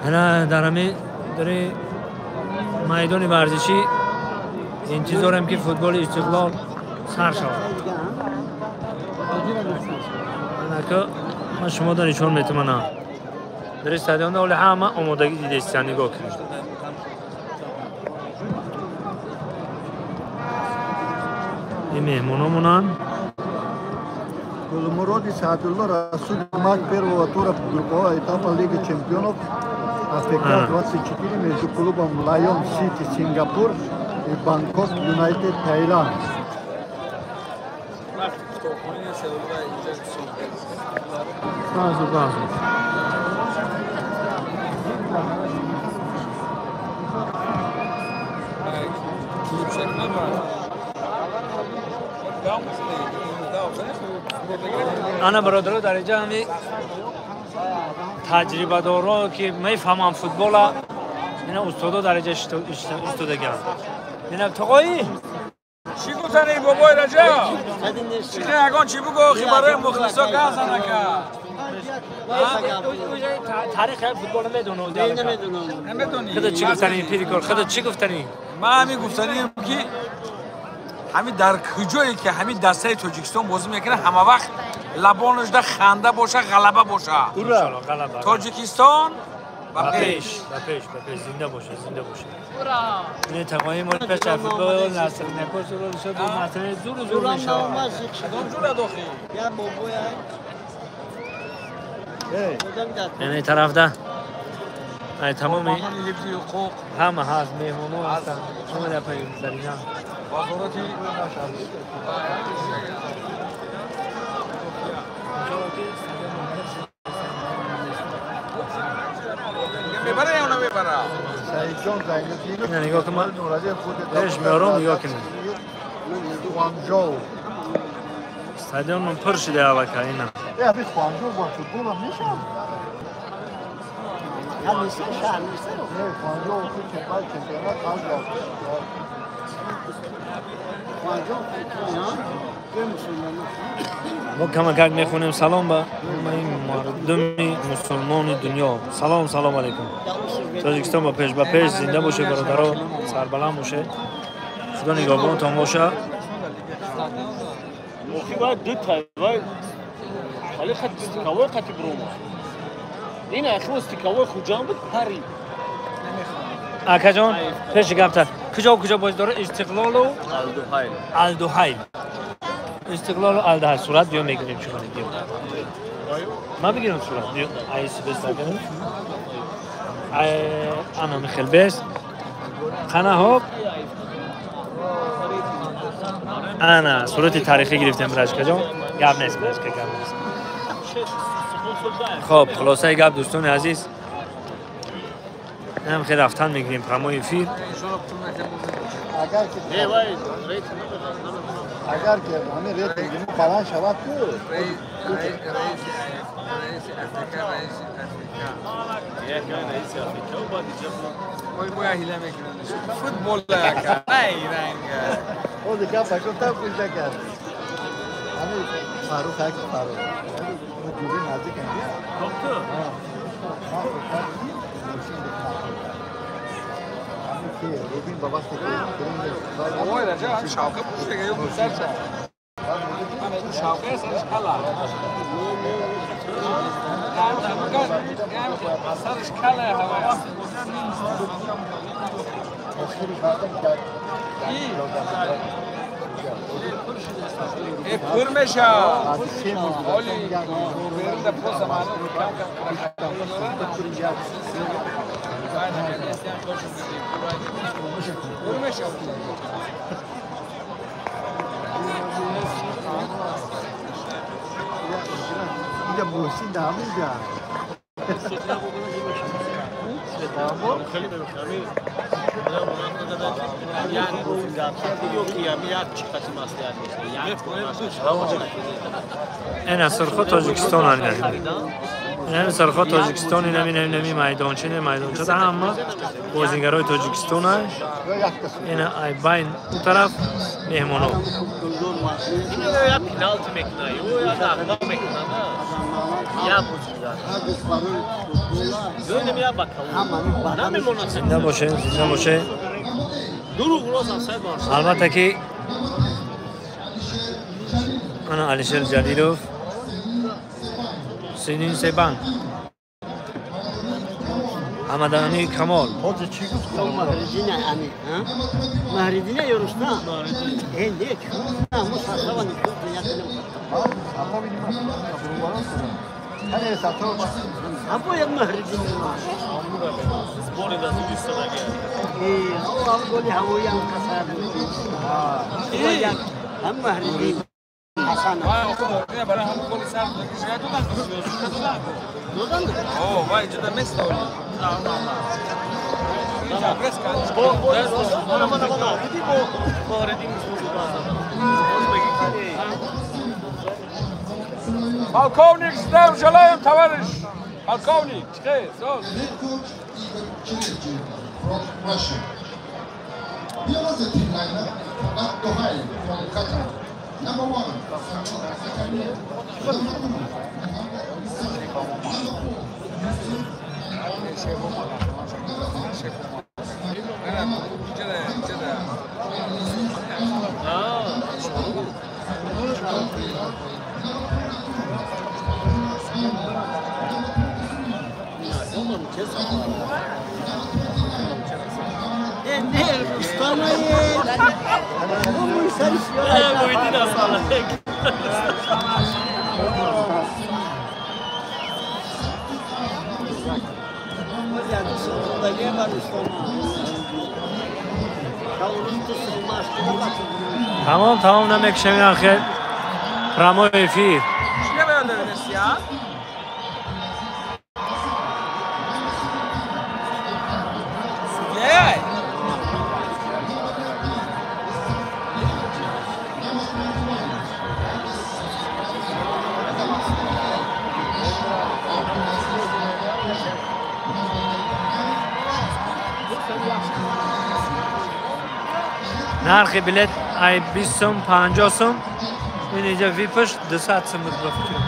Ана дар ҳамин дари майдони варзишӣ интизорем ки футболи Истиқлол сар шавад. Анака ман шумода нишон метавонам. Ана дар стадионда ҳоли ҳама омодагӣ дидестиян, нигоҳ кунед. Ин меҳмономонанд. Гулмуроди Саадулло Расул, матч первого тура группового этапа Лиги чемпионов АФК 24 между клубом Лайон Сити Сингапур и Бангкок Юнайтед Таиланд. Базу, базу. Ана бародаро, дар инҷа ҳами таҷрибадоро ки мефаҳмам футбола, ина устодо дар инҷа истодагианд. Ина тоғои чӣ гуфтани бобои Раҷаб? Чӣ ягон чӣ бугӯ, охи барои мухлисо гап занака. Таърихи футбола медонӣ? Намедонӣ. Худо чӣ гуфтани пирикор? Худо чӣ гуфтани? Ман ҳамин гуфтанием ки ҳамин дар куҷое ки ҳамин дастаи Тоҷикистон бозӣ мекунад, ҳама вақт лабонашда ханда боша, ғалаба боша. Тоҷикистон ба пеш, ба пеш, ба пеш, зинда боша, зинда боша. Ин тағои мо пеш аз футбол наср накор зур шуд, наср зур зур мешавад. Кадом ҷура дохи? Ин тарафда ай тамоми ҳама ҳаст, меҳмоно ҳастанд. Омада пай Зарина. Вазорати мебара ё намебара? Саидҷон Зайниддинов. Нигоҳ кун, ман пеш меорам, нигоҳ кунед. Гуанчжоу. Стадион пур шуда аллакай ина. Э, Гуанчжоу бо футболам мешавад? ҳамеша шаҳр нест. Не, Гуанчжоу чемпионат Азия. Мо камакак мехонем. Салом ба ҳамаи мардуми мусулмони дунё. Салом, салом алейкум. Тоҷикистон ба пеш, ба пеш, зинда бошед бародаро, сарбаланд бошед. Худо нигаҳбонтон боша. Охи вай ду вай хали хат стиковой қати брома. Ин ахи стиковой Хуҷанд буд пари. Акаҷон, пеши гапта. Куҷо куҷо бозӣ дора? Истиқлолу Алдуҳайл. Алдуҳайл. Истиқлолу Алдуҳайл. Сурат биё мегирем чӣ кунем, биё. Ман бигирам сурат, биё. Айси бес накунем. Ана михел бес. Қана ҳоп. Ана сурати таърихӣ гирифтем брашкаҷон. Гап нест брашка, гап нест. Хоб, хулосаи гап дӯстони азиз. Ҳам хел рафтан мегирем прямой эфир. Агар ки ҳамин рейтинги мо баланд шавад ку раиси Африка, раиси Африка. Ой, моя ҳила мекунад. Футбол яка. Най ранг. Ози гап гуфтам пушта кард. Ҳамин Фарух як Фарух. Мо ҷури наздикам. Доктор. Ой, Раҷаб, ҳамин шавқа пушта ё сар шав. Шавқа сараш кала. Сараш кала ҳава. Пур меша. Оли берунда поса маълум кам кам пур меша. Инҷа Муҳсин дар ҳаминҷа. Ина сурхо Тоҷикистон ана. Инами сархо Тоҷикистон, инами инами майдонча, ин майдонча ҳама бозигарои Тоҷикистон. Ина ай байн у тараф меҳмоно. Я пеналти мекуна, ё я нағма мекуна, я бозингар. Ё инами я бакалу. Намемонад. Зинда боше, зинда боше. Дуруғ рост афсай бар. Албатта ки ана Алишер Ҷалилов, Синин Себан, Ҳамадани Камол. Ҳозир чӣ гуфт? Маҳридина ани, ҳа? Маҳридина ё Рустам? Э, не, мо састава нишон Або як Маҳридина. Сбори да зудистонаги. Э, ав голи ҳавои ҳам қасар. Ҳам Маҳридин. Ҳасан. Барои ҳамон голи сар додан, додан. Додан? О, вай ҷуда местоли. Полковник, здравия желаем, товарищ! Полковник, чхе, сос. Number one, Number two, Number four, Тамом, тамом намекшем ахир. Прямой эфир. Нархи билет ай 20 сум, 50 сум. Ин иҷа випаш 200 сум буд ба фикрам.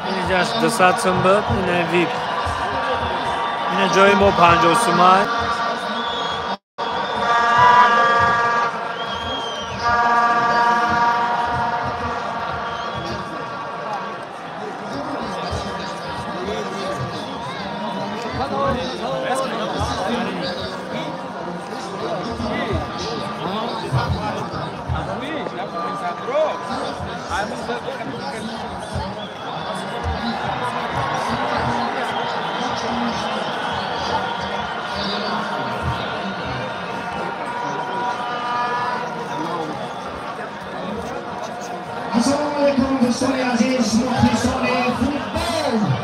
Ин иҷаш 200 сум буд, ин вип. Ин ҷои мо 50 сум ай. Assalomu alaykum do'stoni aziz, muxlisoni futbol.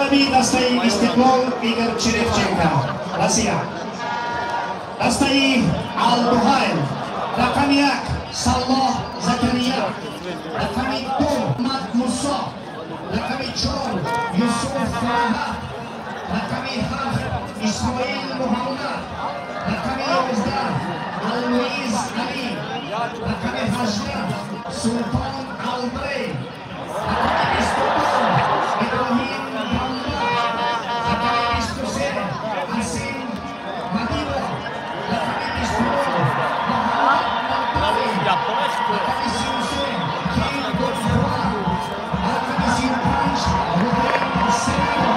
Сармураббии дастаи Истиқлол Игор Черевченко, Россия. Дастаи Ал-Духайл рақами 1 Саллоҳ Закария, рақами 2 Мад Мусо, рақами 4 Юсуф Фарҳад, рақами 7 Исмоил Муҳаммад, рақами 11 Аллуиз Али, рақами 18 Султон Албрей, рақами 22 Иброҳим Бамба, рақами 23 Асим Мадино, рақами 29 Муҳаммад Мартави, рақами 33 Ким Гонфруа, рақами 35 Рубен Серино.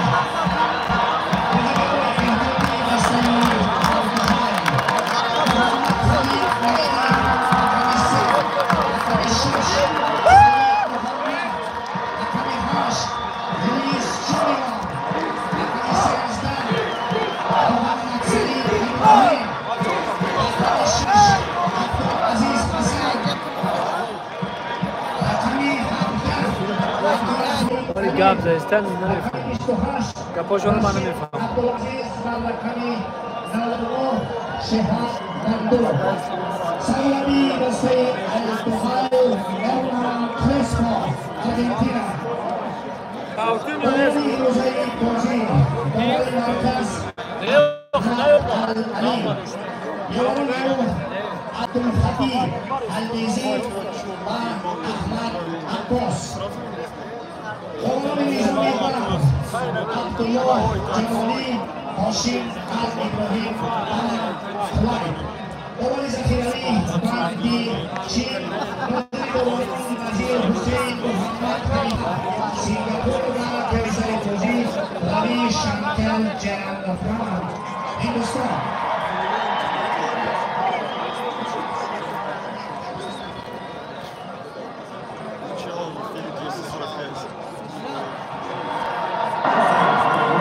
Гап застан намефаҳмам. Гапошонро ман намефаҳмам. Абдуллоҳ Ҷамолӣ, Ҳошим Ал Иброҳим Амад Кувайт. Довари захиравӣ Банди Чин, нозири доварон Назир Ҳусейн Муҳаммад Халифа, Сингапур ва Кайсари Бозӣ Рави Шанкар Ҷаянапран, Ҳиндустон.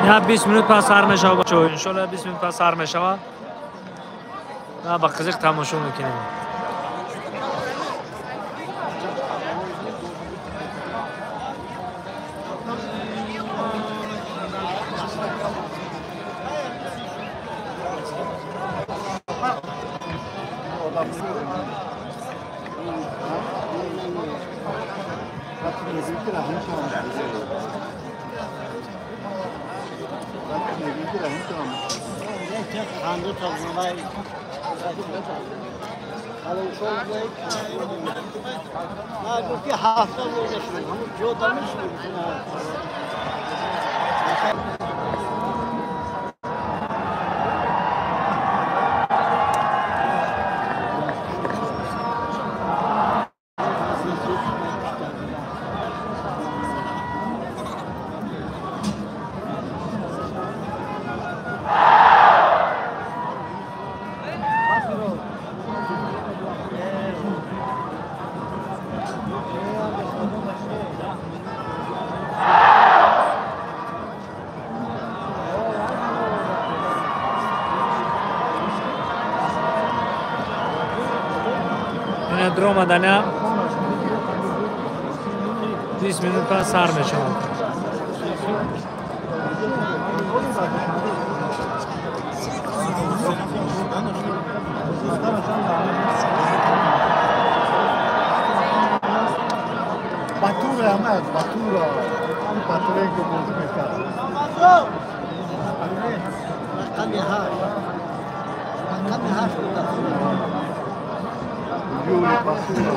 نه 20 минут пас сар мешава бачаҳо, иншоалло 20 минут пас сар мешава. На ба қизиқ тамошо мекунем. Омадана 20 минут пас сар мешавад. Батура омад, Батура. Батуренко бозӣ мекард. Рақами 8. Рақами 8 Юрий Басура.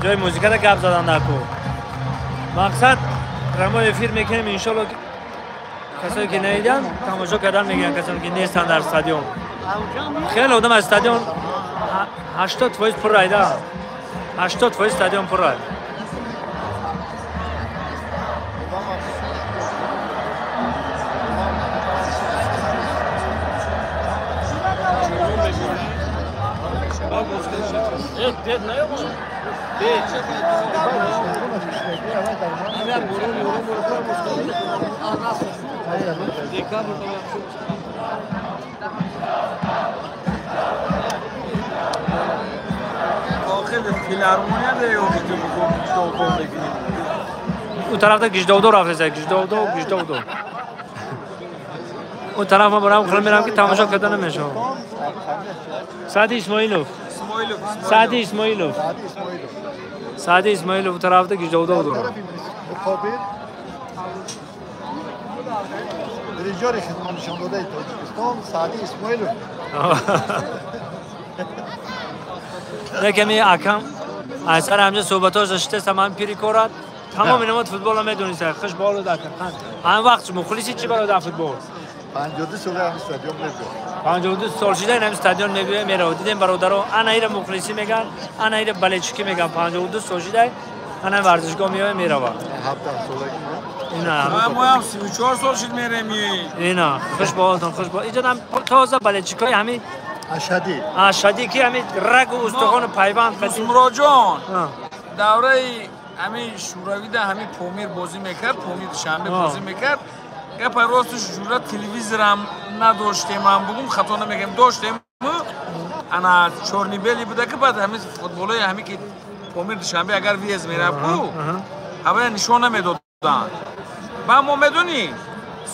Ҷои музикада гап задан наку. Мақсад прямой эфир мекунем, иншоалло касое ки надидан тамошо кардан мегиранд, касоне ки нестанд дар стадион. Хеле одам аз стадион 80% пур айда. 80% стадион пур ай. У тарафда гиждовдо рафтеса, гиждовдо, гиждовдо. У тараф ман барам хулам мерам ки тамошо карда намешавам. Саъди Исмоилов. Саъди Исмоилов. Саъди Исмоилов у тарафда гиждовдо дорад. Дирижёри хизматнишондодаи Тоҷикистон Саъди Исмоилов. Неками акам аз сар ҳамҷа суҳбатҳош шитеста ман пири корад. Тамоми намод футболро медониста. Хуш ба ҳолу дакар. Ҳам вақт мухлиси чӣ барои дар футбол? 52 сола ҳам стадион мебиёд. 52 сол шида ин ҳам стадион мебиёд меравад. Дидем бародаро, ана ира мухлисӣ меган, ана ира болельщики меган. 52 сол шида ана варзишгоҳ меояд меравад. 17 солагӣ. Ина. Мо ҳам 34 сол шид мерем. Ина, хуш ба ҳолтон, хуш ба. Иҷодам тоза болельщикои ҳамин Ашадӣ. Ашадӣ ки ҳамин рагу устухону пайванд қадим. Муроҷон. Давраи ҳамин Шӯравида ҳамин Помир бозӣ мекард, Помир Душанбе бозӣ мекард. Гапа росташ ҷура телевизорам надоштем, ам бугум хато намегем, доштем. Ана чорнибели буда ки баъд ҳамин футболои ҳамин ки Помир Душанбе агар въезд мерафт ку, ҳавая нишон намедоданд. Ба мо медонӣ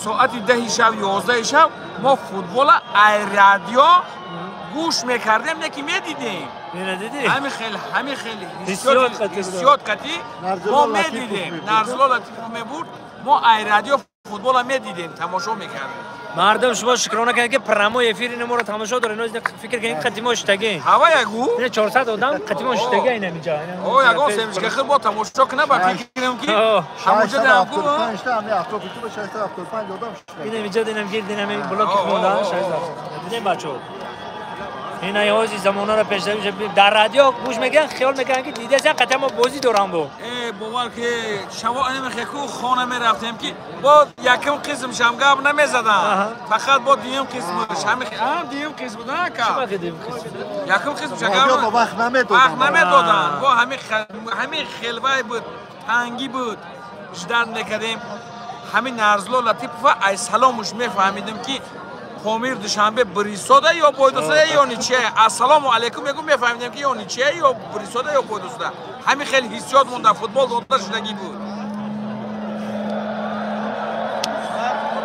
соати 10 шаб, 11 шаб мо футбола ай радио гӯш мекардем, не ки медидем. Ҳамин хел, ҳамин хел ҳиссиёт қатӣ мо медидем. Нарзулло Латипов мебурд, мо ай радио футбола медидем, тамошо мекардем. Мардум шумо шукрона кунед ки прямой эфири моро тамошо доред. Ино фикр кунед қатимо шитагӣ. Ҳава ягу? Ина 400 одам қатимо шитагӣ ина инҷа. О, ягон семичка хел бо тамошо кунад, ба фикр кунем ки ҳамонҷо дам ку. 675 та ҳами атрофи ту 675 одам шитагӣ. Ина инҷа динам гирд динам блоки хонда 670. Дидем бачаҳо. Ина ҳози замонаро пешравӣ дар радио гӯш мекунанд, хиёл мекунанд ки дидасан қатъан мо бозӣ дорам бо. Бовар ки шаво намехе ку хона мерафтем ки бо якум қисм шам гап намезадам. Фақат бо дуюм қисмаш ҳами дуюм қисм буда ака. Якум қисм шам гап вақт намедоданд. Вақт намедоданд. Бо ҳами хелвай буд, тангӣ буд. Ждан мекардем. Ҳамин Нарзулло Латипова ай саломуш мефаҳмидем ки Помир Душанбе Брисода ё Бойдусода ё ничия. Ассалому алайкум мегӯм, мефаҳмидем ки ё ничия ё Брисода ё Бойдусода. Ҳамин хеле ҳиссиёт монда, футбол дода шудагӣ буд.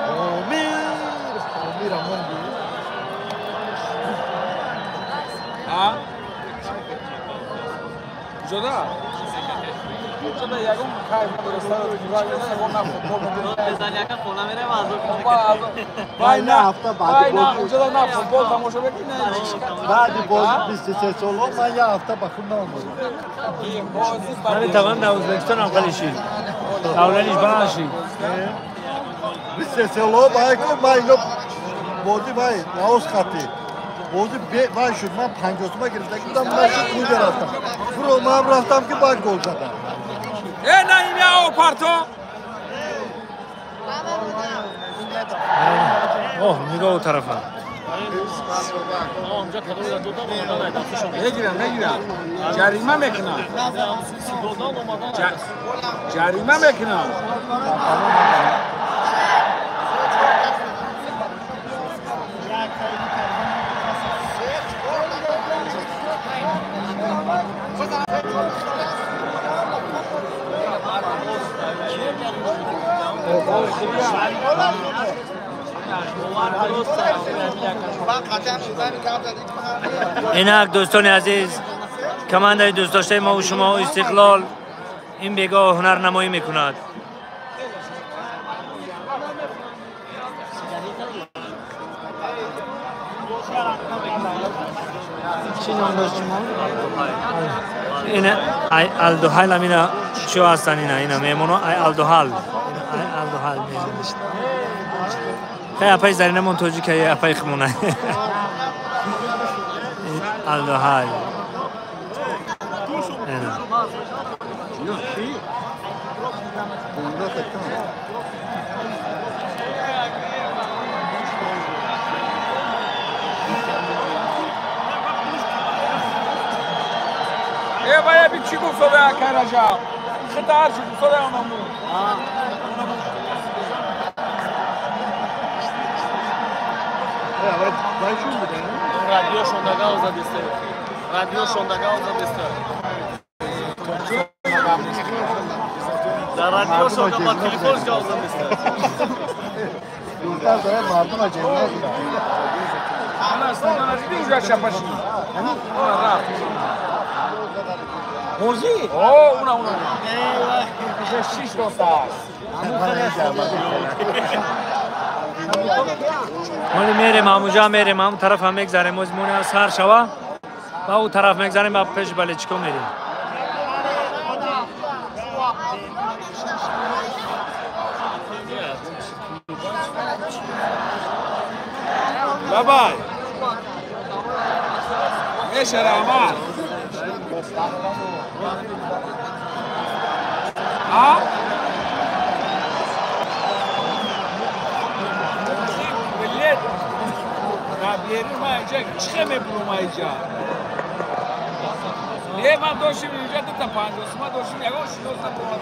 Помир, Помир амон буд. А? Куҷода? Куҷода ягон кайф надорад, ягон на футбол Безаняка хона мерем аз вай на ҳафта баъди на унҷода на футбол тамошо мекунӣ, на баъди бозӣ 23 солҳо ман як ҳафта ба худ наомадам. Ман тавон дар Ӯзбекистон ҳам хеле шид. Давланиш баланд шид. 23 солҳо вай ку ман ино бозӣ вай наоз хатӣ. Бозӣ вай шуд, ман 50 сума гирифта будам, нашуд, куҷо рафтам. Фуро ман рафтам ки баъд гол задам. Э, на имя Опарто. Оҳ, нигоҳ у тарафа. Мегирам, мегирам. Ҷарима мекунам. Ҷарима мекунам. Инак дӯстони азиз, командаи дӯстдоштаи мо шумо Истиқлол ин бегоҳ ҳунарнамоӣ мекунад. Чӣ ном дошт шумо? Ина ай Алдуҳайл амина чиё ҳастанд ина ина меҳмоно ай Алдуҳал. Ай Алдуҳал меҳмон. Хай апай Заринамон тоҷика апай хмона. Алдуҳал. Ина. Э вая би чӣ гуфт сода акай Раҷаб? Хита ҳар чӣ гуфт сода онаму. Радио шондагав задиста. Радио шондагав задиста. Дар радио шонда ба телефон гав задиста. Дуртар дорад мардума ҷаннат. Ана стадион диди уже чапаши. Ора рафт. Мозӣ? О, уна уна. Уже 6 доста аст. Моли мерем ҳамуҷа мерем ҳамун тараф ҳам мегзарем оз мони сар шава ба ӯ тараф мегзарем ба пеш балечико мерем. Бабай. Меша Раҳмат. А? Билет набери ма инҷа чӣ мебурум инҷа? Не, ман доштим инҷа дута 50 сума доштим, ягон шинос набурам.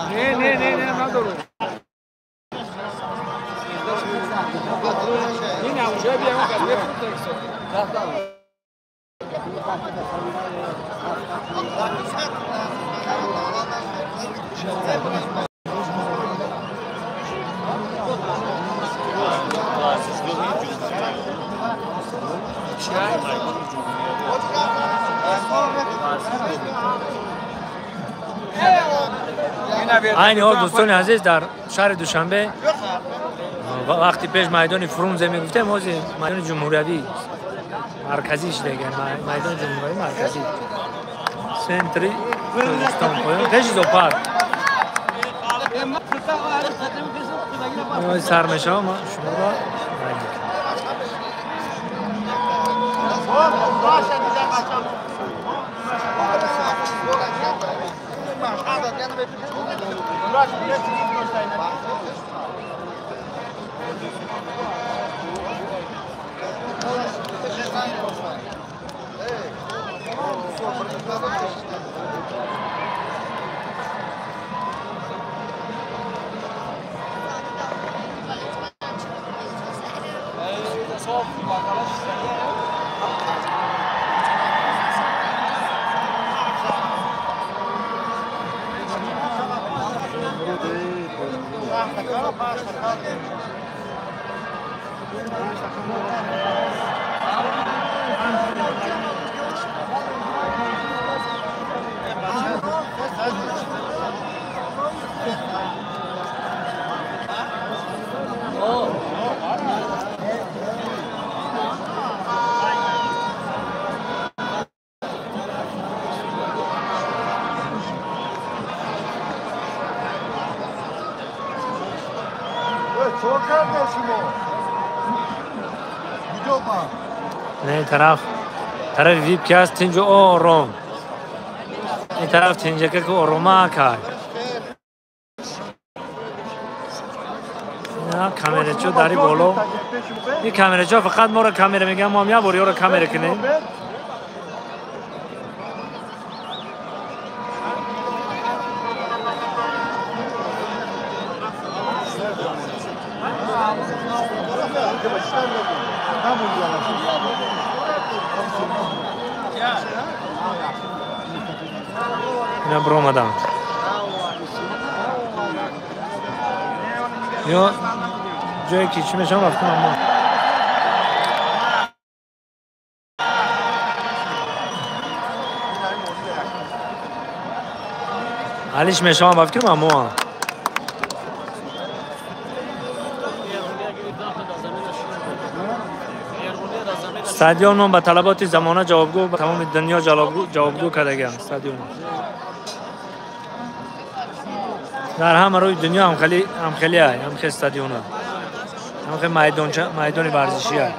Не, не, не, не, надорум. Ин ҳамҷоя биям кас мефурӯхта. Айни ҳол дӯстони азиз дар шаҳри Душанбе вақти пеш майдони Фрунзе мегуфтем, ҳозир майдони ҷумҳуриявӣ марказӣ шудага, майдони ҷумҳуриявӣ марказӣ центри Тоҷикистон поён пеши зоопарк. Сар мешавам ман шуморо Не тараф тарафи вип ки ҳаст тинҷу ором, ин тараф тинҷака ки орома кард. Камерачо дари боло, ин камерачо фақат моро камера мегӯян, мо ҳам як бор ёро камера кунем. Ина биромадам. Ё ҷое ки чӣ мешавам рафтам аммо. Алиш мешавам ба фикрам аммо. Стадионон ба талаботи замона ҷавобгӯ, ба тамоми дунё ҷавобгӯ кардагиам стадион. Дар ҳама рӯи дунё ҳамхели ай, ҳамхел стадиона. Ҳамхел майдонча, майдони варзишӣ ай.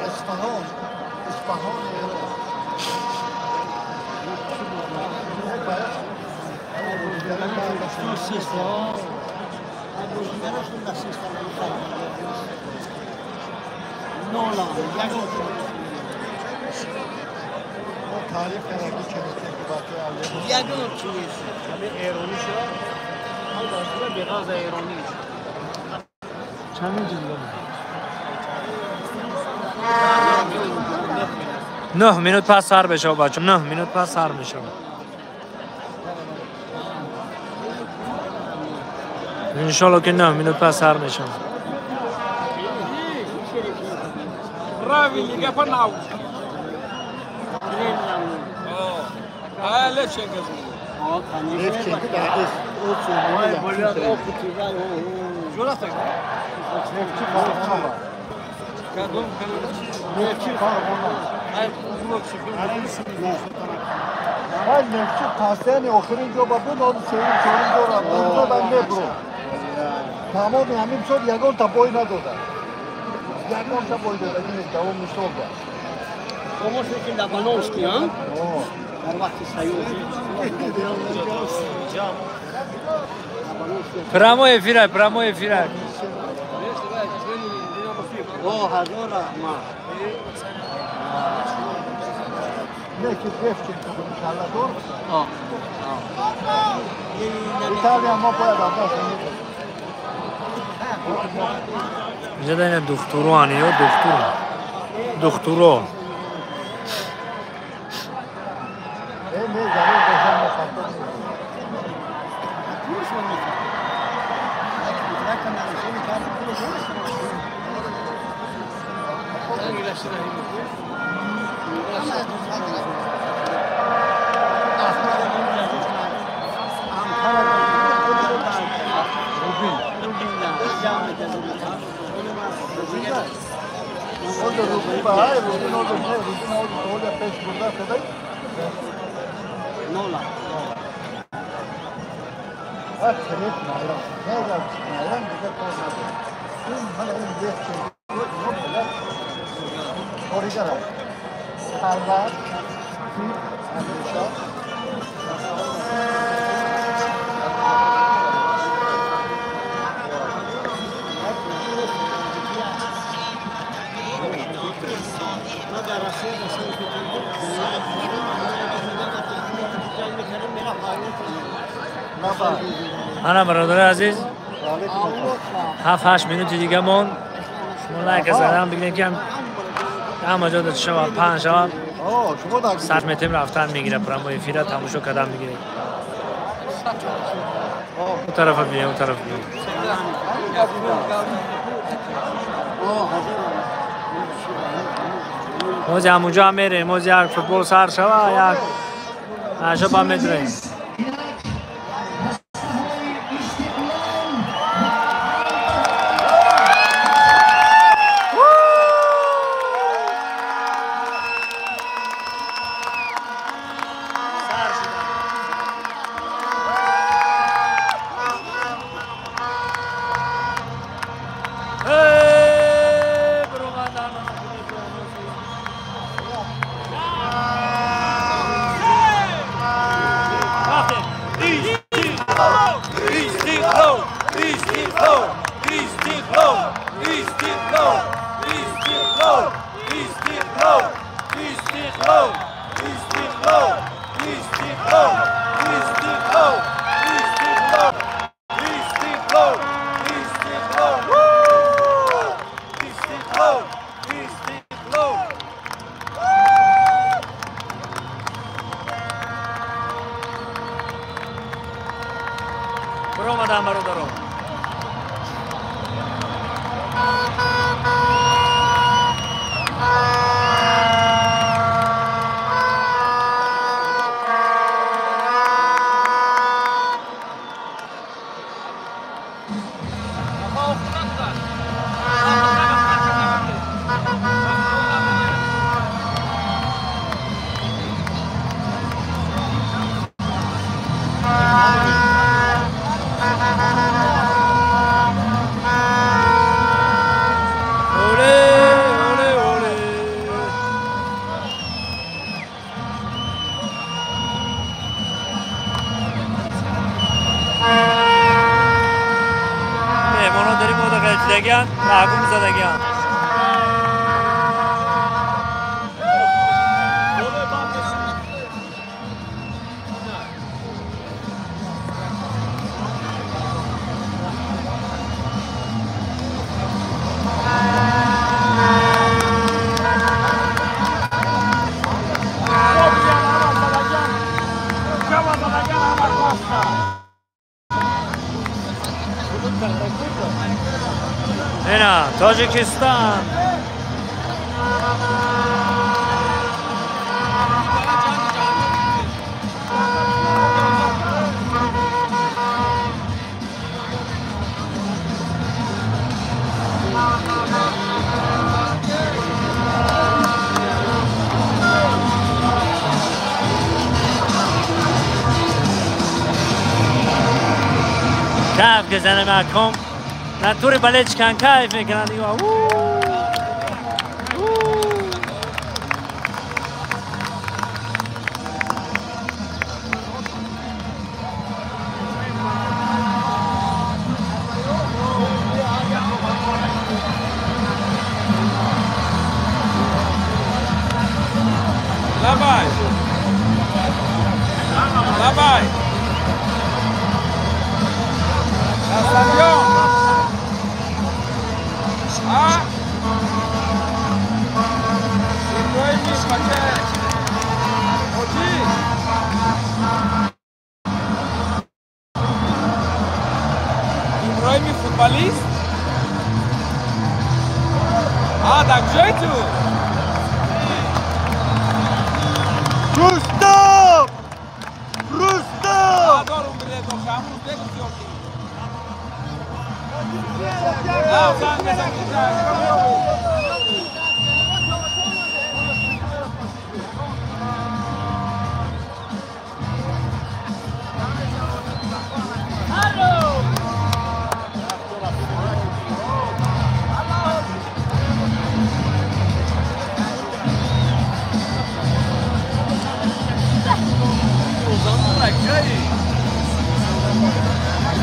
نه минут пас сар мешавад бача, 9 минут пас сар мешавад. Иншоалло ки 9 минут пас сар мешавад. Правильно, гапа нав. А Левченко. Левченко да, Нефтчи пасяни охирин ҷо ба буд, он сеюм чорум ҷо рафт. Онҷо да мебро. Тамоми ҳамин сол ягонта бой надода. Ягонта бой дода, нест, давом мисол да. Помощники Лобановский, а? Дар вақти Союз. Прямой эфир, прямой эфир. О, ҳазор раҳмат. Неки Левченко иншалла дор. Италия мо бояд аббас. Инҷа да ина духтуроан ё духтур. Духтуро. Э, не, зарур бошад мо хато. Ана бародари азиз, 7-8 минути дига монд. Шумо лайк задан бигиред ки ҳама ҷо да шава, паҳн шава. Сар метем рафтан мегира, прямой эфира тамошо кардан мегиред. У тарафа бием, у тараф бием. Мози ҳамунҷо ҳам мерем, мози як футбол сар шава, як аша ба медурем. задан бародарон. Рагум задагиан. Тоҷикистон. Кайф гизанем аком. Натури балечкан кайф мекунанд. Лабай! Лабай! Астадион! А? Иброҳим бача! Ҳоҷӣ! Иброҳими футболист? А, дар куҷои ту? Рустам! Рустам! Надорум билет охе, ҳамрӯз бегуфти охи. На, занг бизан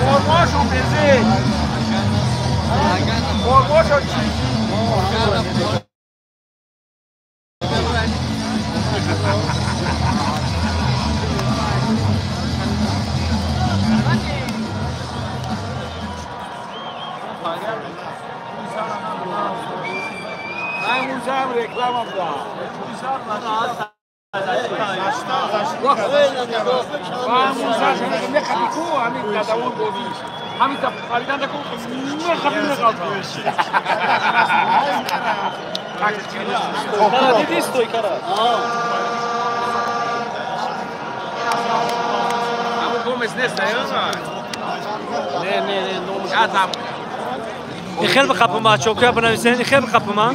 Формашон безе. Формашон чӣ? Ман реклама будам. Ихел бақапума, чокуя бинависен, ихел бақапума.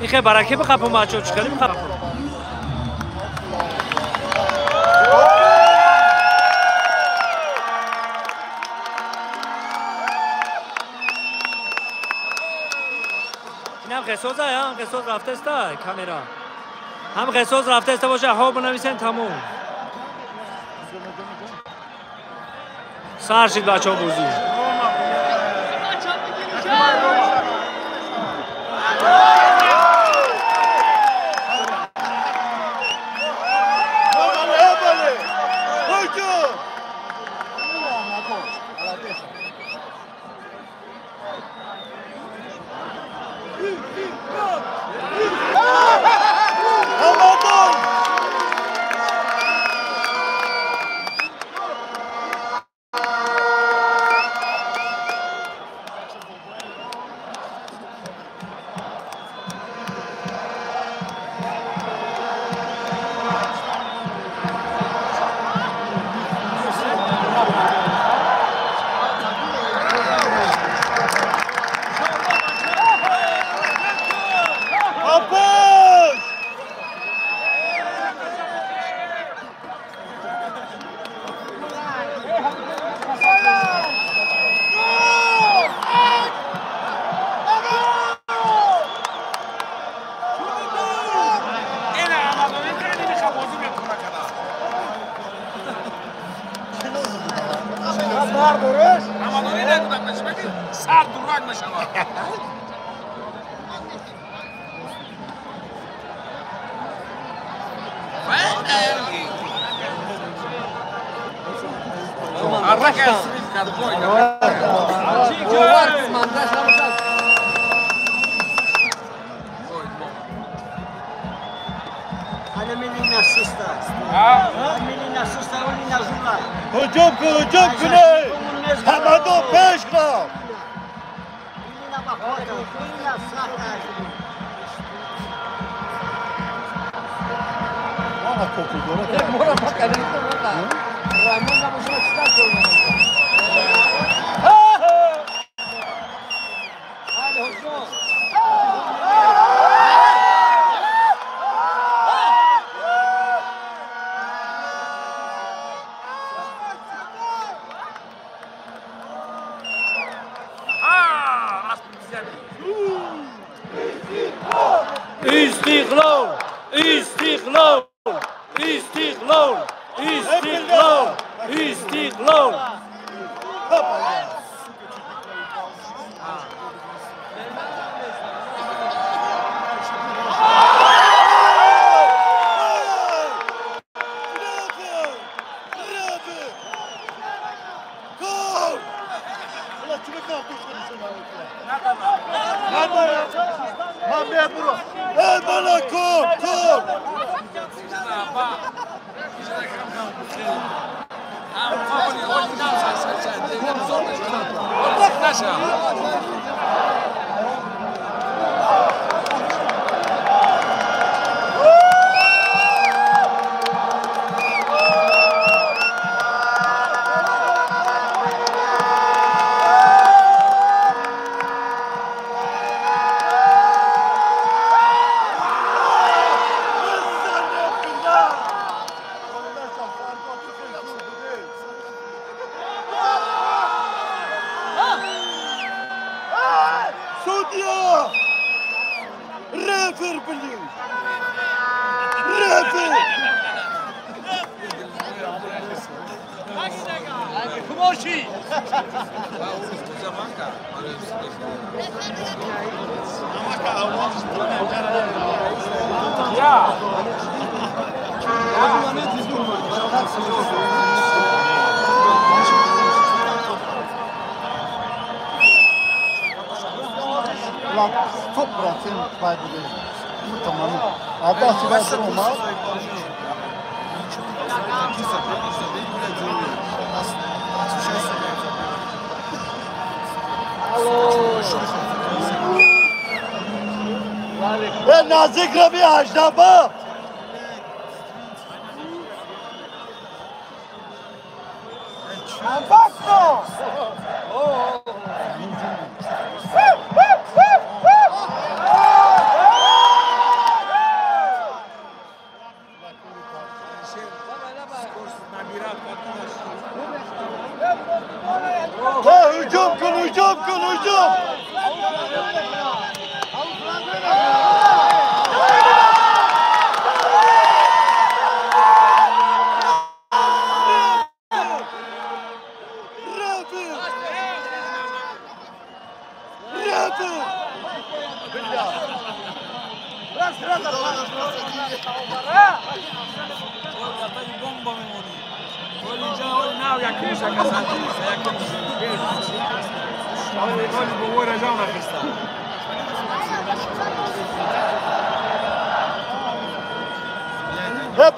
Ихе бараки бақапума, чо чикали бақапума. Инам қисоза, ҳам қисоз рафтеста камера. Ҳам қисоз рафтеста боша, ҳо бинависен тамом. Сар шид бачаҳо бозӣ. Сар дурак мешавад. هجوم کن هجوم کنه همدو پیش رفت. استقلال استقلال استقلال استقلال استقلال. نزدیک روی 18 با هجوم کن هجوم کن هجوم.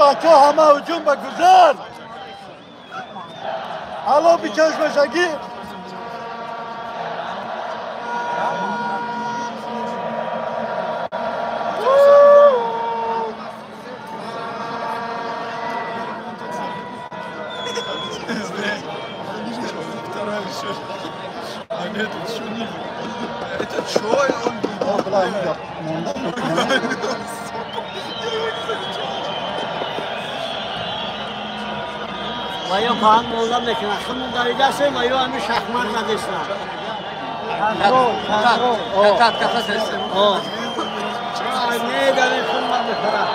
بچه همه هجوم بگذار. الو بیچش مشگی. و یا پاهم مولد میکنه خمون داریده سیم و یا همی شخمر ندیستن کتات کتات هستن نه داریم خون میخورم.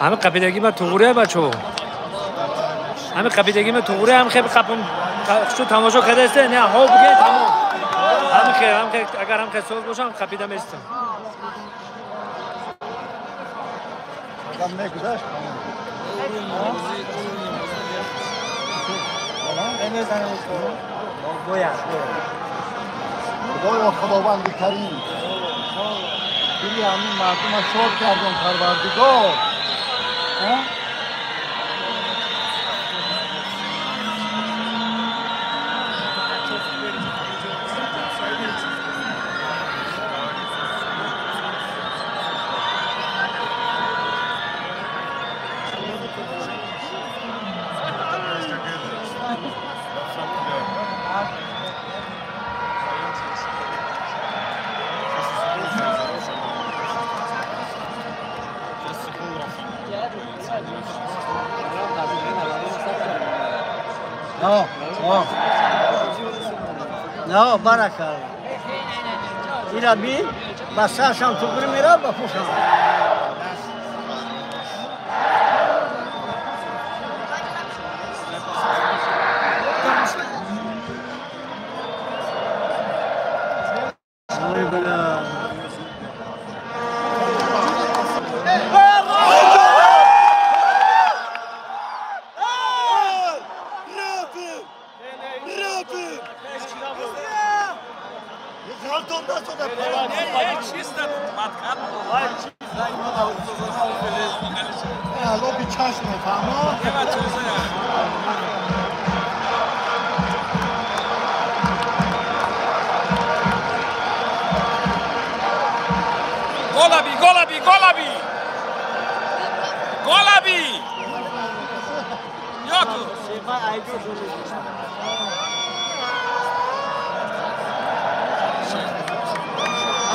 ҳами қапидагӣ ма туғурия бачо, ҳами қапидагӣ ма туғурия, ҳам хеб қапм шу тамошо кардасте, не ҳо буге тамом. Ҳами хе, ҳам хе, агар ҳам хе соз бошам қапида местам. Адам мегузашт. Худоё Худованди Карим, дили ҳамин мардума шод кардем, Парвардигор. No, баракалла. Ира бин, ба саршам туғри мера, ба пушам. Ой, бля. Golabi, Golabi, Golabi! Golabi! Yoko!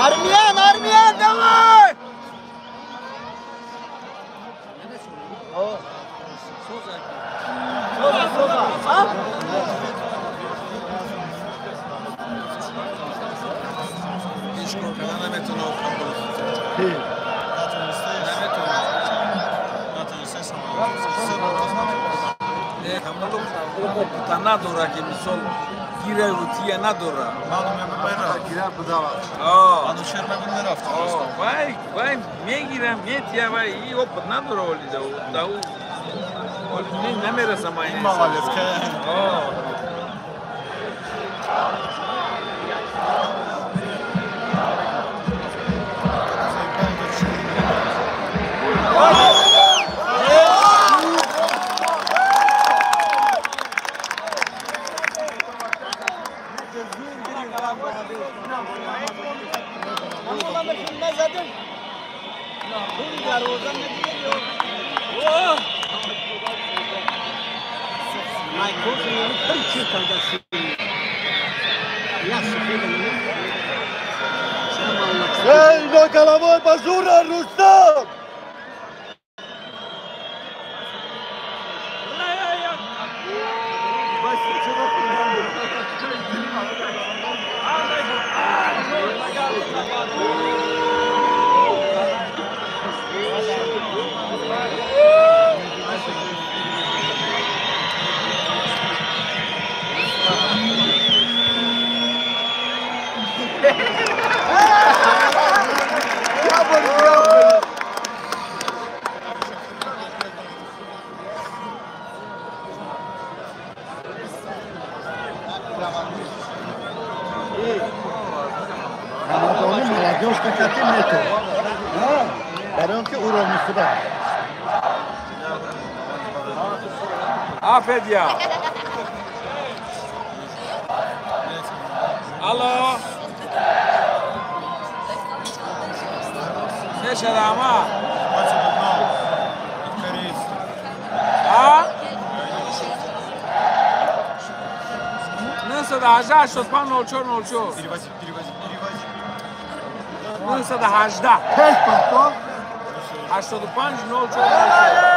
Армян, армян, давай! Опыта надора ки мисол гира рутия надора. Гира будава. Анушер мебуд мерафт. Вай, вай мегирам, метия вай, и опыт надора оли да у. Оли не намераса май. Малецка. ¡Ey, головой базура, Рустам! Afedya. Alo. Ne şarama? Ha? 918 85 04 04. Переводи, переводи, переводи. 918. Пеш пато. 85 04.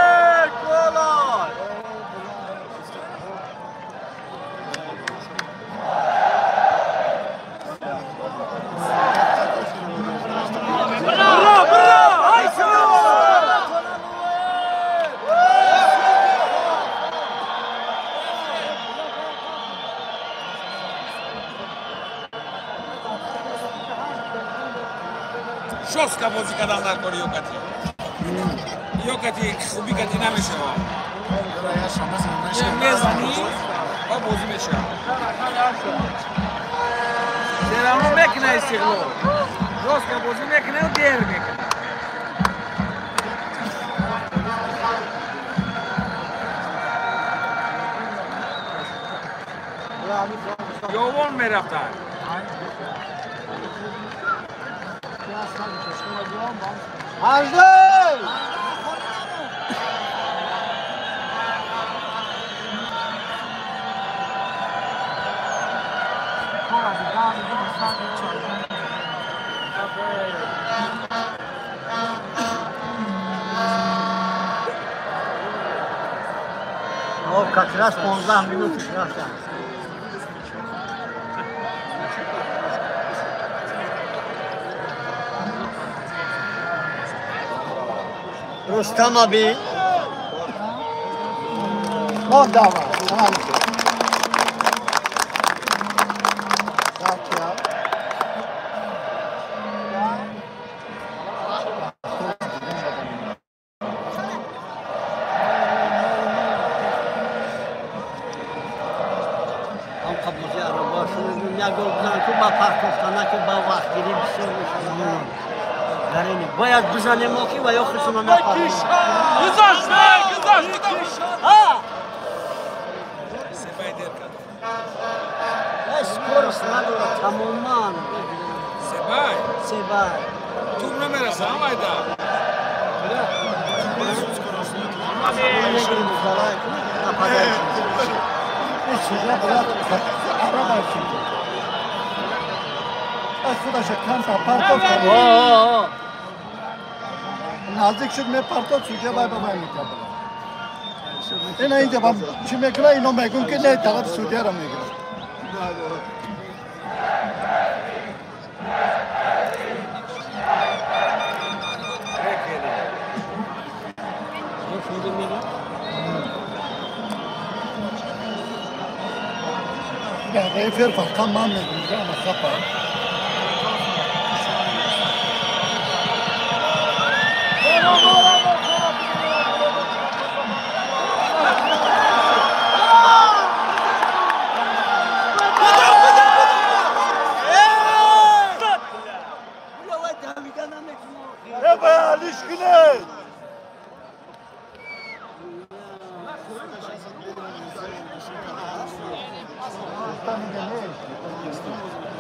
Жёстко бозӣ кардан дар кори Ёкати. Ёкати хуби кати намешавад. Мезанӣ ва бозӣ мешавад. Серавно мекуна Истиқлол. Жёстко бозӣ мекуна ва дер мекуна. Ёвон мерафтад. Аждей! О, как раз 15 минут рафтан. Рустам аби. Мон давай. Ҳам қабузи аробашон як гол бизан ку ба партофтана ки ба вақтгирӣ бисёр мешавад. Бояд бизанем ки ва ё худшона напарем. Гузашт, гузашт. Себай дер кард. Скорость надорад тамоман. Себай. Себай. Туп намераса, майда. Худаша камта партов наздик шуд мепартод судя вай ба вай мекард. Ина инҷа ба чӣ мекунад, ино мегӯн ки не, тарафи судяро мегирад. Рефер фақат ман мегӯям, хапа.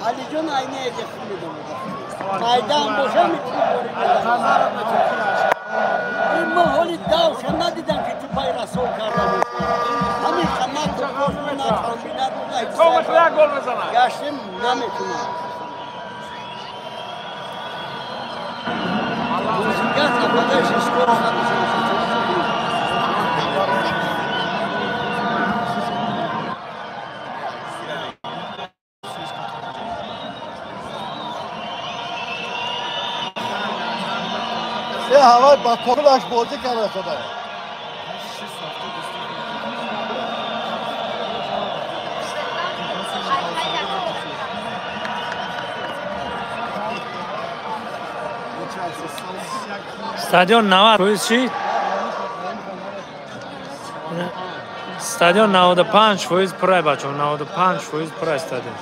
Алиҷон айне майдан боша ин мо ҳоли давша надидам ки тупай расол карда ҳамин гаштем наметунам. Бозигар нападающий скорость надошта. ҳавай ба кокулаш бозӣ карда шуда. Стадион 90% шид. Стадион 95% пурай бачаҳо, 95% пурай стадион.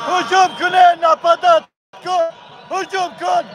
Hücum kune napadat kun. Hücum kun.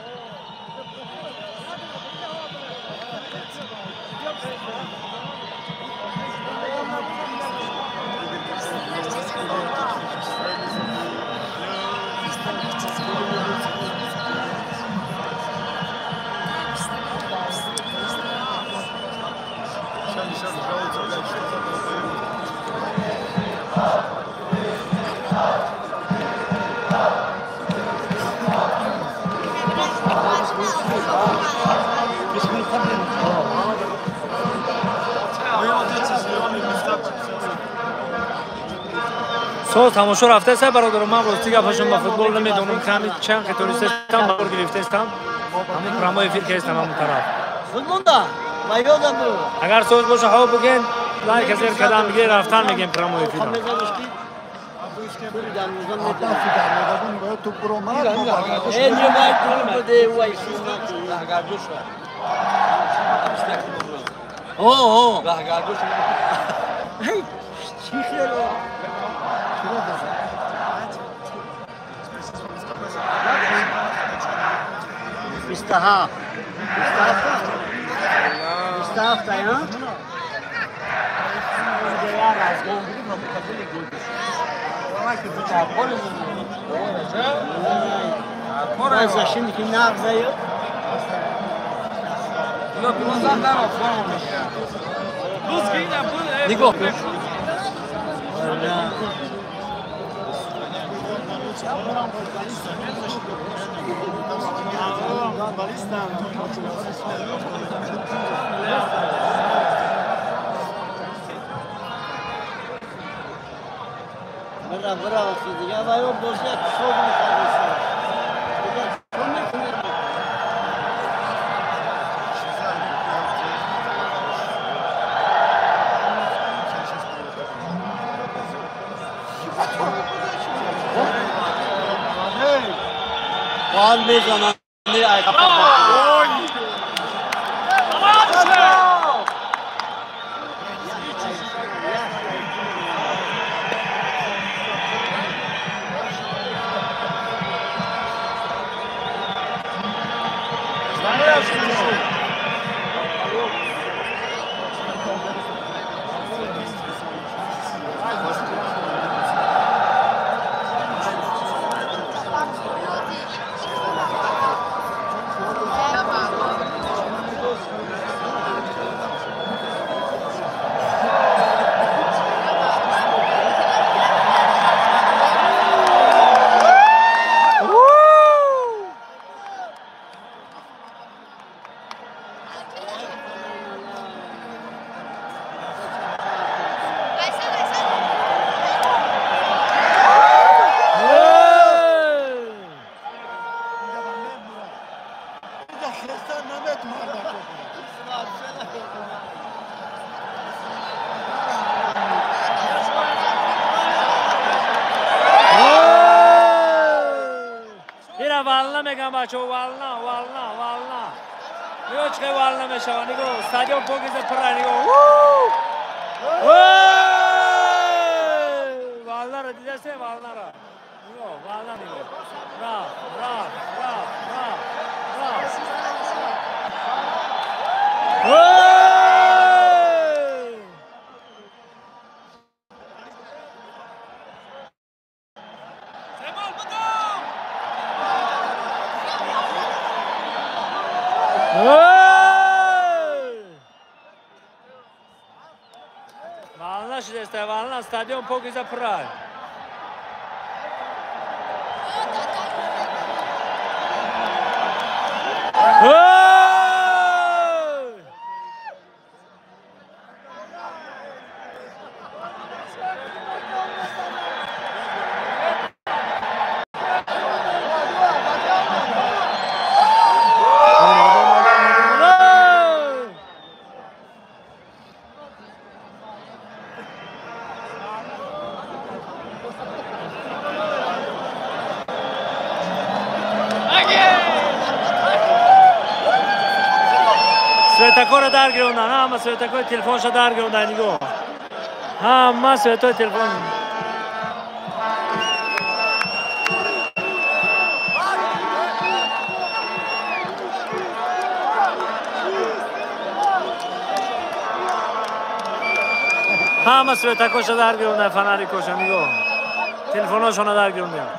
Со тамошо рафтаест бародаро, ман рости гапашон ба футбол намедонам, ками чанд қитористам бор гирифтаестам, ҳамин прямой эфир кардам ҳамон тараф. Агар соз боша ҳо буген, лайк зер кардам меге рафтан мегем прямой эфир. Нигоҳ кун. Бачо вална, вална, вална. Нигоҳ чӣ хел вална мешава, нигоҳ, стадион покиза пурра, нигоҳ. Валнаро дидасте, валнаро. Нигоҳ, вална нигоҳ. Рафт, рафт, рафт, рафт, рафт. Вална стадион покиза пурра. Светакора дар гирондан, ҳама светакои телефонша дар гирондан, нигоҳ. Ҳама светои телефон. Ҳама светакоша дар гирондан, фонарикоша, нигоҳ. Телефоношона дар гирондан.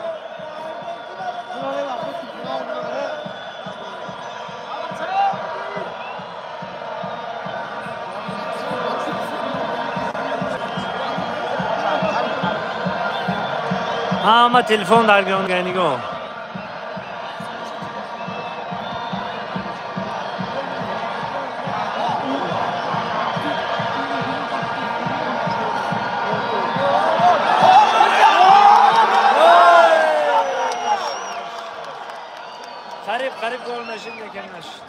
Ҳама телефон дар гиронга, нигоҳ. Қариб, қариб гол мешид, лекин нашуд.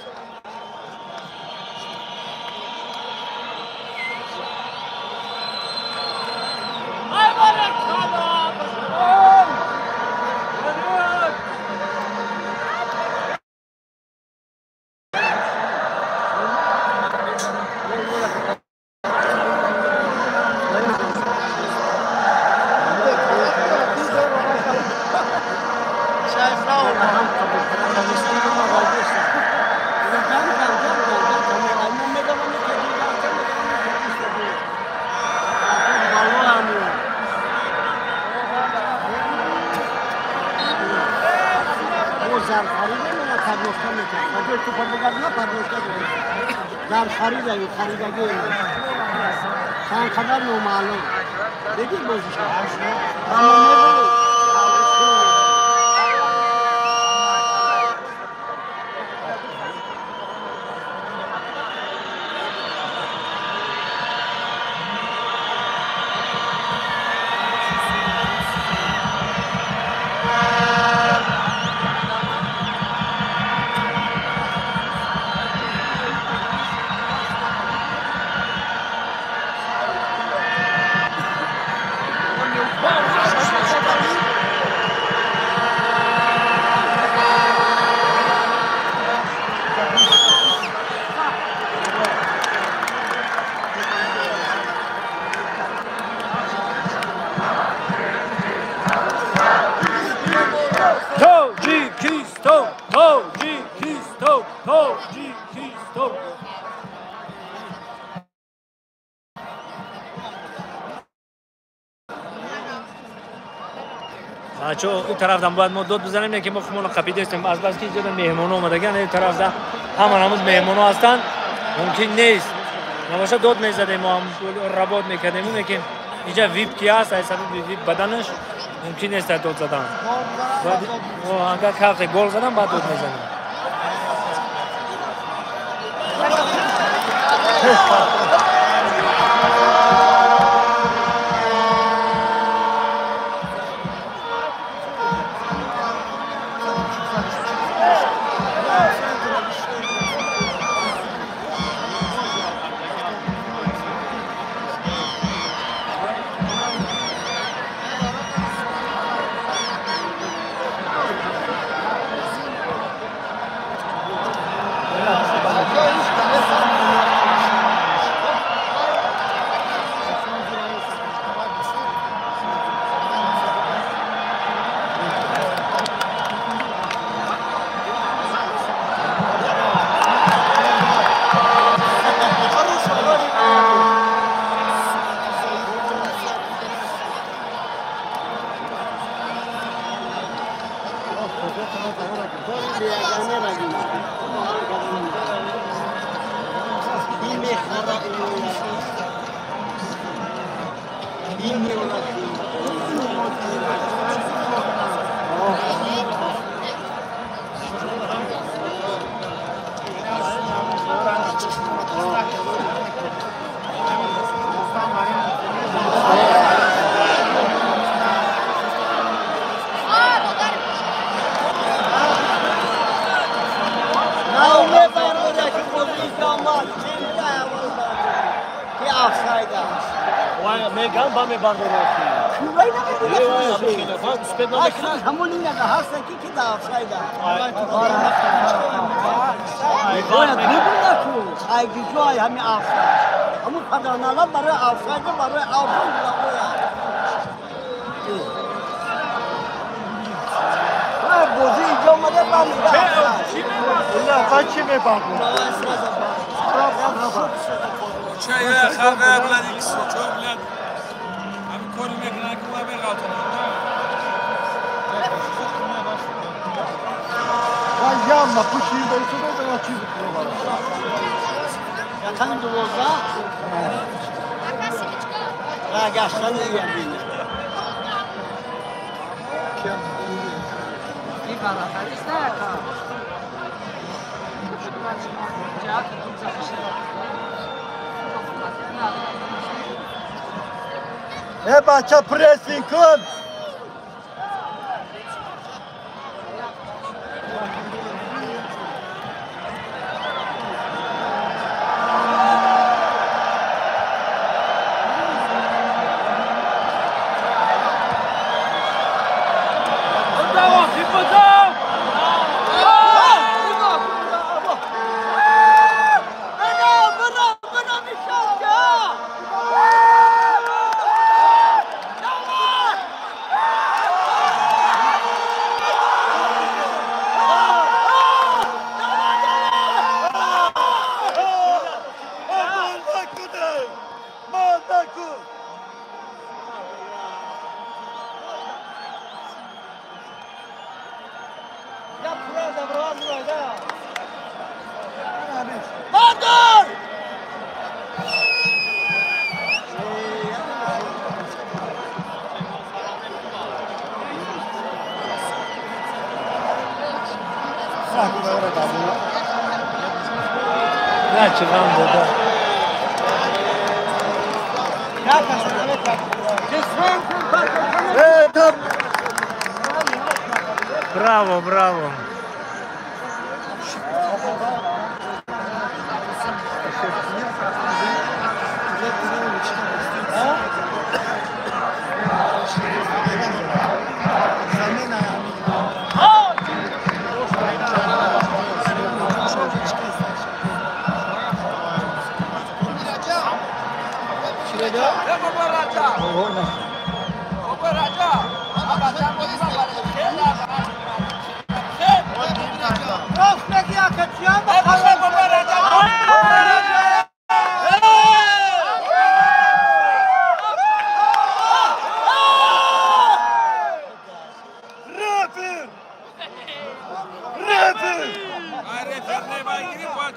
Тоҷикистон, Тоҷикистон, Тоҷикистон. тараф дам бояд мо дод бизанем, не ки мо худмонро қапидаистем. Аз бас ки инҷо меҳмоно омадаган, ин тараф да ҳама намуд меҳмоно ҳастанд, мумкин нест. Набоша дод мезадем, мо ҳам работ мекардем, лекин инҷа вип ки ҳаст, аз сабаби вип баданаш мумкин нест дод задан. Агар калқи гол задан, баъд дод мезанем. Бача прессинг кун! Браво, браво. Рефер! Рефер! Рефер не байгири бояд.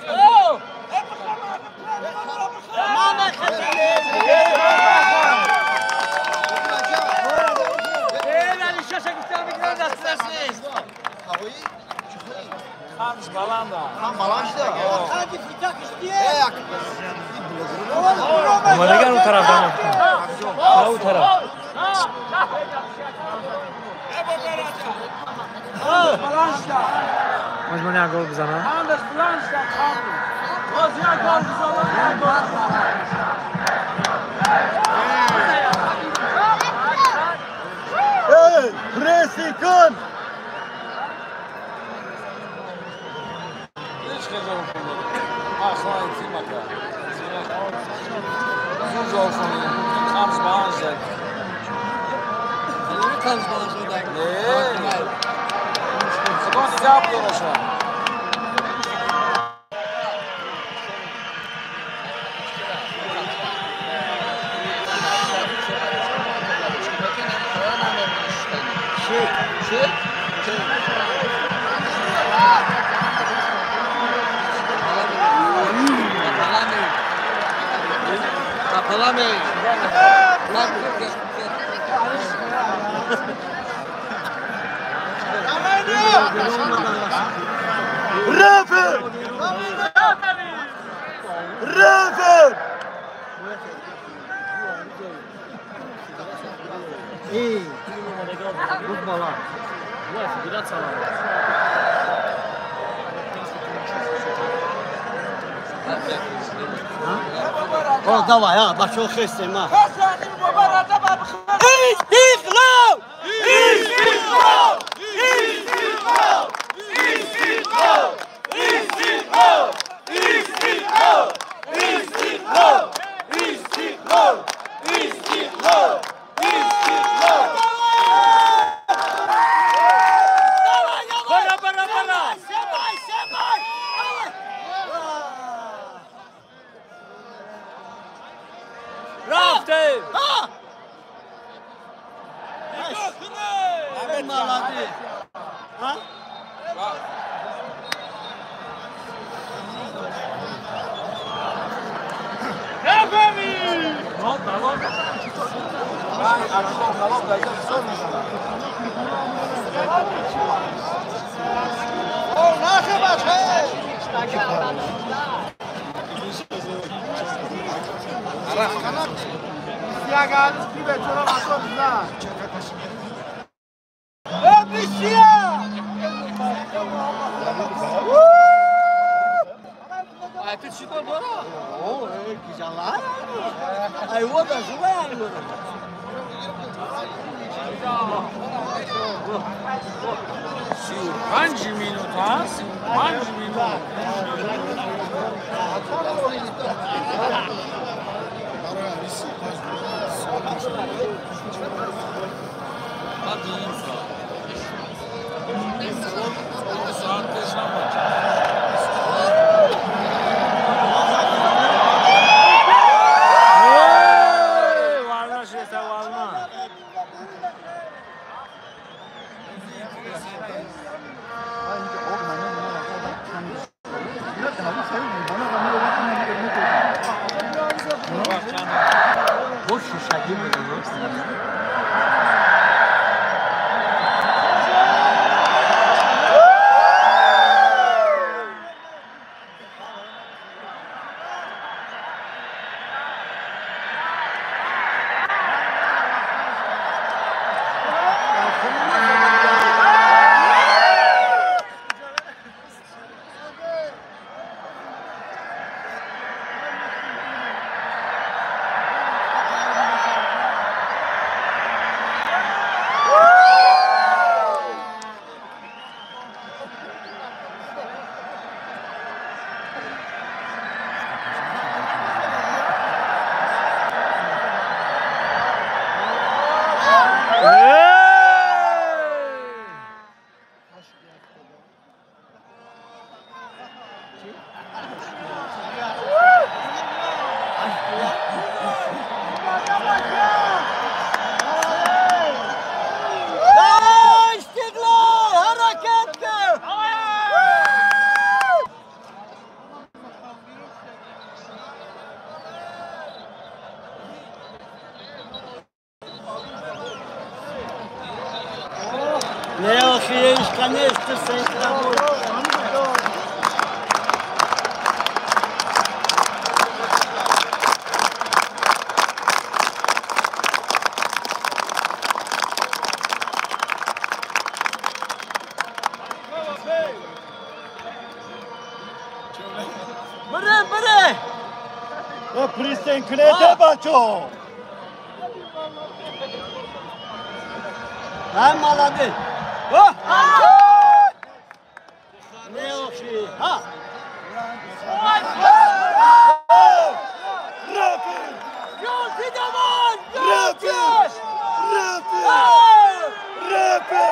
Ханш баланда. Хан баланд шуда. Омадагар у тараф дамо. У тараф. Можем як гол бизанам? Хандаш баланд шуда. Боз як гол бизанам. Эй, прессинг кун! Рефер! Рефер! Эй, бала. О, давай, а, бачо хестем, а. Истиқлол! Истиқлол! Истиқлол! Истиқлол! Истиқлол! Истиқлол! Истиқлол! Истиқлол! Истиқлол! Истиқлол! Бара, бара, бара! Семай, семай! Рафтем! Молодец! А? Фишка нест, ту центровой. Пристен бачо! Ай, молодец! Не охи! Ха! Рэпер! Рэпер! Рэпер!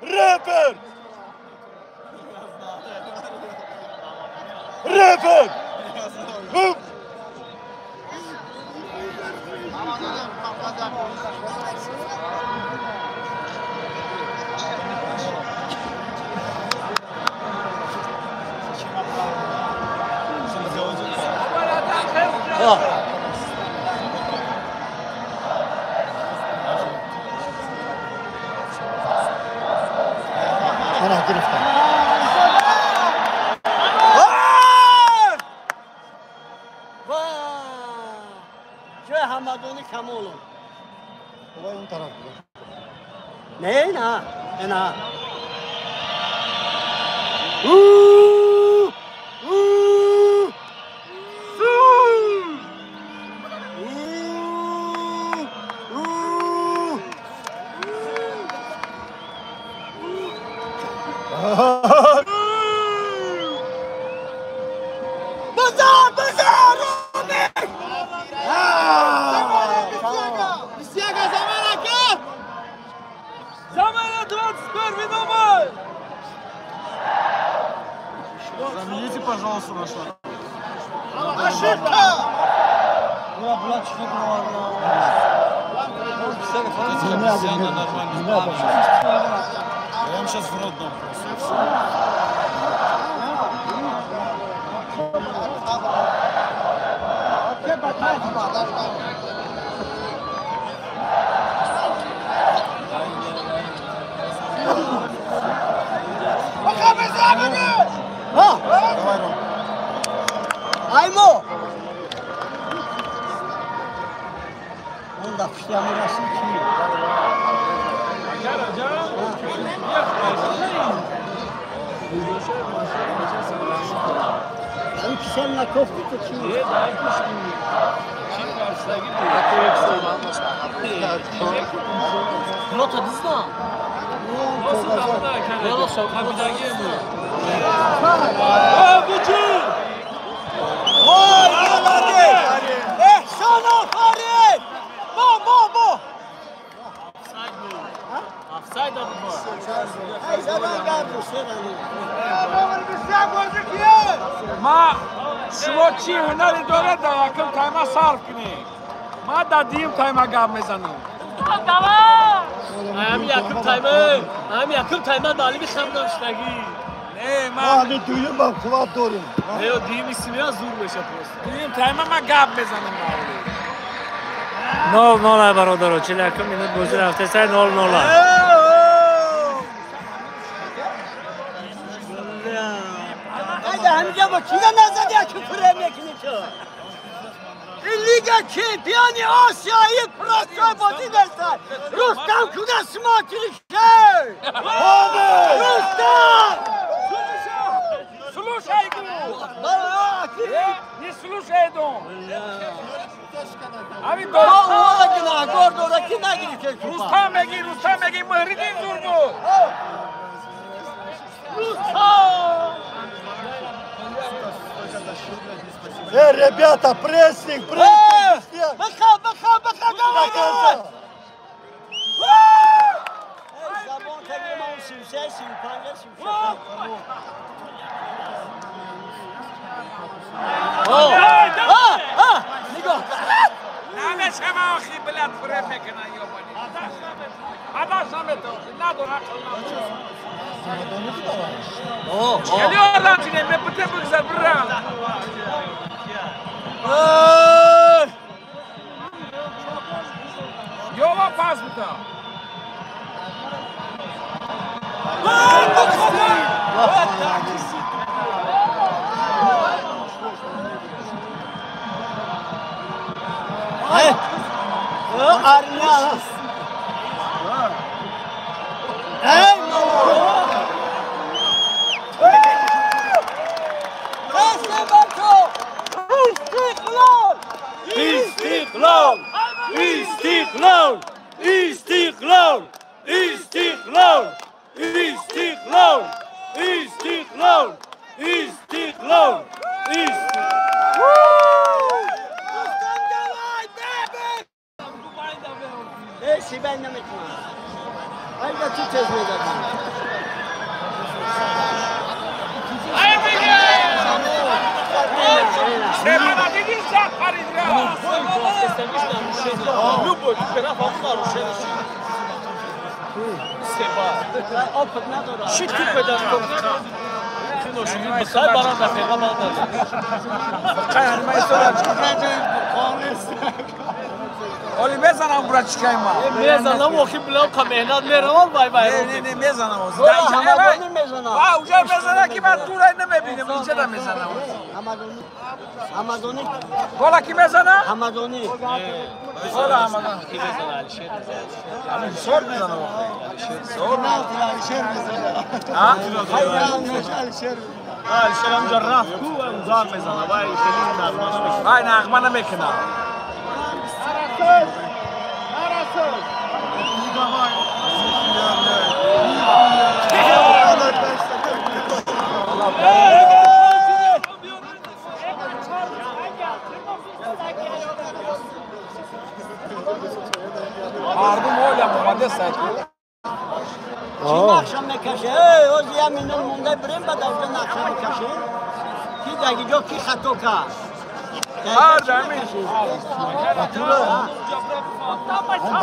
Рэпер! Рэпер! Рэпер! Ана гирифтам. Ҳамадони Камолов. Вай он тараф буд. Не, на, на. Замените, пожалуйста, нашу. Ошибка! Я вам сейчас в рот дам просто. Аймо! Он да пушти амираси ки? Ай кисел на кофти то чи? Рота дизна. Вой, молодец! Эҳсон, офарин! Бо, бо, бо! Офсайд буд. Ай, задан гарду, серани. Ма шумо чӣ ҳунаре доред дар якум тайма сарф кунед? Ма дар дуюм тайма гап мезанам. Ами якум тайма, ами якум тайма маълими хамдам шудагӣ. Не, Ма ма ҳами дуюмам қувват дорем. Не, дуюми симея зур меша просто. дуюм тайма ма гап мезанам маълим. 0-0 бародаро, 41 минут бозӣ рафтеса 0-0. Айда ҳамиҷа бо чида назади яки фурем мекунӣ ту? Ин Лига чемпиони Осиёи простой бозӣ нестад. Рустам куда смотришь? Рустам! Слушай, гу! Не слушай, дом! Ами Ма дом! увола гунаҳкор дора ки нагирифте тупа. Рустам меги, Рустам меги, Муҳриддин зур буд. Рустам! Э, ребята, прессинг, прессинг! Бихоб, бихоб, бихоб, давай, До давай! конца! Эй, забон кардем, он 33, 35, 36. Нигоҳ. Намешава охи, блядь, фуреб мекунан ёбани. Адаш намета охи, надор ақл надор. Хеле орам чине, ме бите бигзар бирам. Эй! Пас бита. İstiklal! İstiklal! İstiklal! İstiklal! İstiklal! İstiklal! İstiklal! İstiklal! Оли мезанам брат чикай ма. Мезанам охи билам ка меҳнат меравам вай вай. Не не не мезанам оз. Ҳамагони мезанам. А уже мезана ки ман дурай намебинам инҷа да мезанам. Ҳамагони. Ҳамагони. Гола ки мезана? Ҳамагони. Гола ҳамагони. Ки мезана Алишер мезана. Ҳамин сор мезанам охи. Сор Алишер мезана. А? Алишер. Алишер ҳамҷа рафт ку зар мезана вай хеле нағмаш мекунад. Вай нағма намекунад. Мардум оля молодец ки. Чӣ нақша мекаше? Эй, оз я минут монда бирем ба давра нақша мекаше. Ки дагиҷо ки хато кард? Ҳар замин. Батура.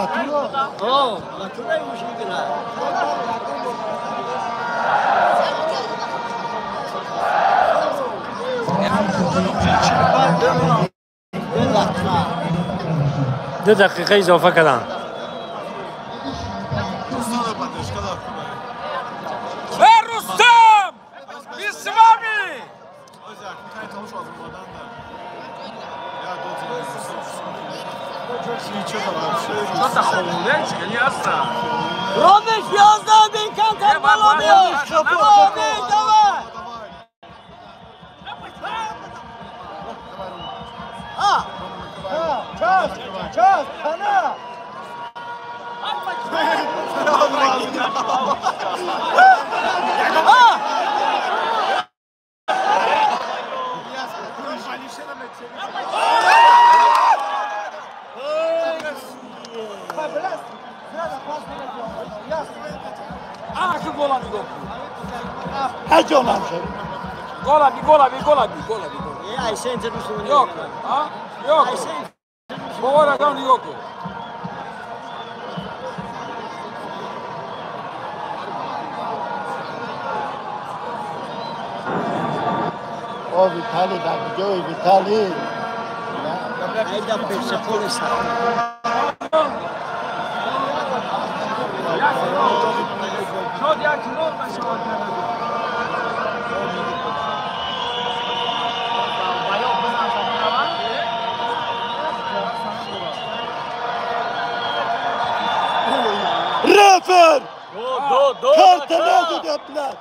Батура. О, Батура мушкила. Ду дақиқа изофа кардам. Рустам! Мы с вами! Что-то ховулечка, не оста. Ромиш, 11 бин кантар боло биё! Ромиш, давай! А! Час, час, хана! Gola bi, gola bi, gola bi, gola bi. Yok, ha? Yok. Бобо ракам нигоҳ кун. О, Виталий, да где Виталий? Айда Персеполиса. Шод як нол нашавад. Рефер! До, Карта надо, блядь!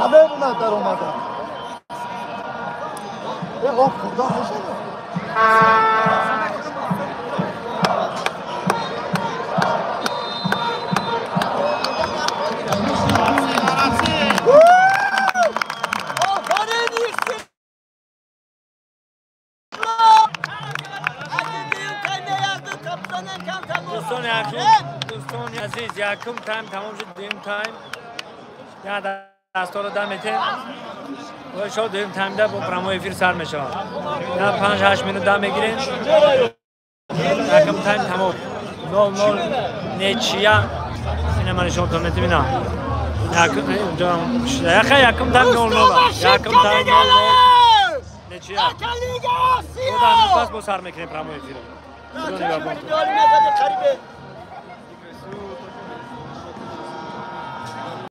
Наверное, даромада. О, худо мешава. Дӯстони азиз, якум тайм тамом шуд, дуюм тайм я дастора дам метем. Шо дуюм таймда бо прямой эфир сар мешавад. Я 5-8 минут дам мегирем. Якум тайм тамом. 0-0 нечия. Ина ман нишонтон метем ина. Якум тайм 0-0. Якум тайм 0-0. Ничья. Лига Осиё. Пас бо сар мекунем прямой эфир. Қарибе.